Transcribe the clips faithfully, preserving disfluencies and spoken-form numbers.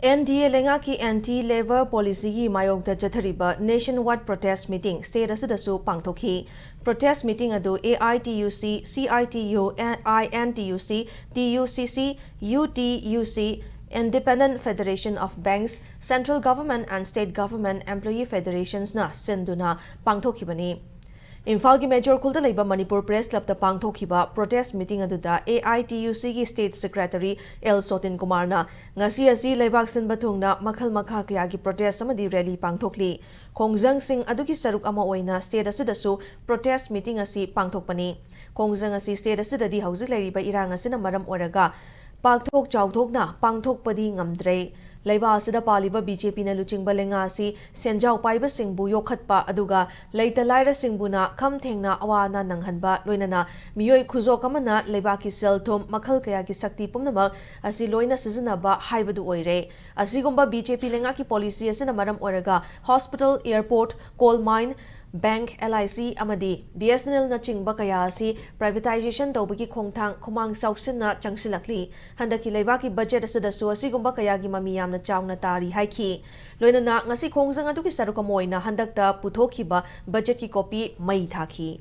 N D ꯑꯦ ꯂꯩꯉꯥꯛꯀꯤ anti labour ꯄꯣꯂꯤꯁꯤꯒꯤ ꯃꯥꯌꯣꯛꯇ ꯆꯠꯊꯔꯤꯕ ꯅꯦꯁꯟ ꯋꯥꯏꯗ ꯄ꯭ꯔꯣꯇꯦꯁ ꯃꯤꯇꯤꯡ ꯁ꯭ꯇꯦꯠ ꯑꯁꯤꯗꯁꯨ ꯄꯥꯡꯊꯣꯛꯈꯤ꯫ ꯄ꯭ꯔꯣꯇꯦꯁ ꯃꯤꯇꯤꯡ ꯑꯗꯨ A I T U C, C I T U, I N T U C, T U C C, U T U C, Independent Federation of Banks, Central Government and State Government Employee Federationsꯅ ꯁꯤꯟꯗꯨꯅ ꯄꯥꯡꯊꯣꯛꯈꯤꯕꯅꯤ꯫ ꯏꯝꯐꯥꯜꯒꯤ major ꯈꯨꯜꯗ ꯂꯩꯕ Manipur press ꯀ꯭ꯂꯕꯇ ꯄꯥꯡꯊꯣꯛꯈꯤꯕ protest meeting ꯑꯗꯨꯗ A I T U ꯁꯤꯒꯤ state secretary L ꯁꯣꯇꯤꯟ ꯀꯨꯃꯥꯔꯅ ꯉꯁꯤ ꯑꯁꯤ ꯂꯩꯕꯥꯛ ꯁꯤꯟꯕ ꯊꯨꯡꯅ ꯃꯈꯜ ꯃꯈꯥ ꯀꯌꯥꯒꯤ ꯄ꯭ꯔꯣꯇꯦꯁ ꯑꯃꯗꯤ ꯔꯦꯂꯤ ꯄꯥꯡꯊꯣꯛꯂꯤ꯫ ꯈꯣꯡꯖꯪꯁꯤꯡ ꯑꯗꯨꯒꯤ ꯁꯔꯨꯛ ꯑꯃ ꯑꯣꯏꯅ ꯁ꯭ꯇꯦꯠ ꯑꯁꯤꯗꯁꯨ ꯄ꯭ꯔꯣꯇꯦꯁ ꯃꯤꯇꯤꯡ ꯑꯁꯤ ꯄꯥꯡꯊꯣꯛꯄꯅꯤ꯫ ꯈꯣꯡꯖꯪ ꯑꯁꯤ ꯁ꯭ꯇꯦꯠ ꯑꯁꯤꯗꯗꯤ ꯍꯧꯖꯤꯛ ꯂꯩꯔꯤꯕ ꯏꯔꯥꯡ ꯑꯁꯤꯅ ꯃꯔꯝ ꯑꯣꯏꯔꯒ ꯄꯥꯛꯊꯣꯛ ꯆꯥꯎꯊꯣꯛꯅ ꯄꯥꯡꯊꯣꯛꯄꯗꯤ ꯉꯝꯗ꯭ꯔꯦ꯫ ꯂꯩꯕꯥꯛ ꯑꯁꯤꯗ ꯄꯥꯜꯂꯤꯕ ꯕꯤ ꯖꯦ ꯄꯤꯅ ꯂꯨꯆꯤꯡꯕ ꯂꯩꯉꯥꯛ ꯑꯁꯤ ꯁꯦꯟꯖꯥꯎ ꯄꯥꯏꯕꯁꯤꯡꯕꯨ ꯌꯣꯛꯈꯠꯄ ꯑꯗꯨꯒ ꯂꯩꯇ ꯂꯥꯏꯔꯁꯤꯡꯕꯨꯅ ꯈꯝ ꯊꯦꯡꯅ ꯑꯋꯥ ꯑꯅꯥ ꯅꯪꯍꯟꯕ, ꯂꯣꯏꯅꯅ ꯃꯤꯑꯣꯏ ꯈꯨꯖꯣꯛ ꯑꯃꯅ ꯂꯩꯕꯥꯛꯀꯤ ꯁꯦꯜ ꯊꯨꯝ ꯃꯈꯜ ꯀꯌꯥꯒꯤ ꯁꯛꯇꯤ ꯄꯨꯝꯅꯃꯛ ꯑꯁꯤ ꯂꯣꯏꯅ ꯁꯤꯖꯤꯟꯅꯕ ꯍꯥꯏꯕꯗꯨ ꯑꯣꯏꯔꯦ꯫ ꯑꯁꯤꯒꯨꯝꯕ ꯕꯤ ꯖꯦ ꯄꯤ ꯂꯩꯉꯥꯛꯀꯤ ꯄꯣꯂꯤꯁꯤ ꯑꯁꯤꯅ ꯃꯔꯝ ꯑꯣꯏꯔꯒ hospital, airport, coal mine, bank, L I C ꯑꯃꯗꯤ ꯕꯤ ꯑꯦꯁ ꯑꯦꯟ ꯑꯦꯜꯅꯆꯤꯡꯕ ꯀꯌꯥ ꯑꯁꯤ ꯄ꯭ꯔꯥꯏꯚꯦꯇꯥꯏꯖꯦꯁꯟ ꯇꯧꯕꯒꯤ ꯈꯣꯡꯊꯥꯡ ꯈꯨꯃꯥꯡ ꯆꯥꯎꯁꯤꯟꯅ ꯆꯪꯁꯤꯜꯂꯛꯂꯤ꯫ ꯍꯟꯗꯛꯀꯤ ꯂꯩꯕꯥꯛꯀꯤ ꯕꯖꯦꯠ ꯑꯁꯤꯗꯁꯨ ꯑꯁꯤꯒꯨꯝꯕ ꯀꯌꯥꯒꯤ ꯃꯃꯤ ꯌꯥꯝꯅ ꯆꯥꯎꯅ ꯇꯥꯔꯤ ꯍꯥꯏꯈꯤ꯫ ꯂꯣꯏꯅꯅ ꯉꯁꯤ ꯈꯣꯡꯖꯪ ꯑꯗꯨꯒꯤ ꯁꯔꯨꯛ ꯑꯃ ꯑꯣꯏꯅ ꯍꯟꯗꯛꯇ ꯄꯨꯊꯣꯛꯈꯤꯕ ꯕꯖꯦꯠꯀꯤ ꯀꯣꯄꯤ ꯃꯩ ꯊꯥꯈꯤ꯫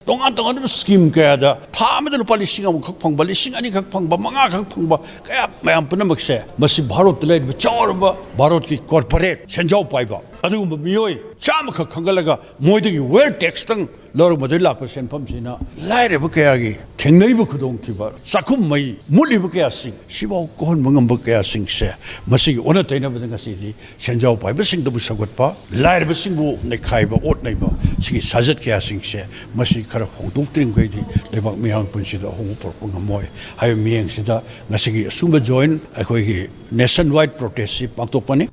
ꯇꯣꯉꯥꯟ ꯇꯣꯉꯥꯟꯕ ꯁ꯭ꯀꯤꯝ ꯀꯌꯥꯗ ꯊꯥ ꯑꯃꯗ ꯂꯨꯄꯥ ꯂꯤꯁꯤꯡ ꯑꯃꯈꯛ ꯐꯪꯕ, ꯂꯤꯁꯤꯡ ꯑꯅꯤꯈꯛ ꯐꯪꯕ, ꯃꯉꯥꯈꯛ ꯐꯪꯕ ꯀꯌꯥ ꯃꯌꯥꯝ ꯄꯨꯝꯅꯃꯛꯁꯦ, ꯃꯁꯤ ꯚꯥꯔꯠꯇ ꯂꯩꯔꯤꯕ ꯆꯥꯎꯔꯕ ꯚꯥꯔꯠꯀꯤ ꯀꯣꯔꯄꯣꯔꯦꯠ ꯁꯦꯟꯖꯥꯎ ꯄꯥꯏꯕ ꯑꯗꯨꯒꯨꯝꯕ ꯃꯤꯑꯣꯏ ꯆꯥꯝꯃꯈꯛ ꯈꯟꯒꯠꯂꯒ ꯃꯣꯏꯗꯒꯤ ꯋꯦꯜ ꯇꯦꯛꯁꯇꯪ ꯂꯧꯔꯒ ꯃꯗꯨꯗꯩ ꯂꯥꯛꯄ ꯁꯦꯟꯐꯝꯁꯤꯅ ꯂꯥꯏꯔꯕ ꯀꯌꯥꯒꯤ ꯊꯦꯡꯅꯔꯤꯕ ꯈꯨꯗꯣꯡꯊꯤꯕ, ꯆꯥꯛꯈꯨꯝ ꯃꯩ ꯃꯨꯠꯂꯤꯕ ꯀꯌꯥꯁꯤꯡ ꯁꯤꯐꯥꯎ ꯀꯣꯛꯍꯟꯕ ꯉꯝꯕ ꯀꯌꯥꯁꯤꯡꯁꯦ, ꯃꯁꯤꯒꯤ ꯑꯣꯟꯅ ꯇꯩꯅꯕꯗ ꯉꯁꯤꯗꯤ ꯁꯦꯟꯖꯥꯎ ꯄꯥꯏꯕꯁꯤꯡꯗꯕꯨ ꯁꯧꯒꯠꯄ, ꯂꯥꯏꯔꯕꯁꯤꯡꯕꯨ ꯅꯩꯈꯥꯏꯕ, ꯑꯣꯠ ꯅꯩꯕ, ꯁꯤꯒꯤ ꯁꯥꯖꯠ ꯀꯌꯥꯁꯤꯡꯁꯦ ꯃꯁꯤ ꯈꯔ ꯍꯣꯡꯗꯣꯛꯇ꯭ꯔꯤꯃꯈꯩꯗꯤ ꯂꯩꯕꯥꯛ ꯃꯤꯌꯥꯝ ꯄꯨꯟꯁꯤꯗ ꯑꯍꯣꯡꯕ ꯄꯨꯔꯛꯄ ꯉꯝꯃꯣꯏ ꯍꯥꯏꯕ ꯃꯤꯠꯌꯦꯡꯁꯤꯗ ꯉꯁꯤꯒꯤ ꯑꯁꯨꯝꯕ ꯖꯣꯏꯟ ꯑꯩꯈꯣꯏꯒꯤ ꯅꯦꯁꯟ ꯋꯥꯏꯗ ꯄ꯭ꯔꯣꯇꯦꯁꯁꯤ ꯄꯥꯡꯊꯣꯛꯄꯅꯤ꯫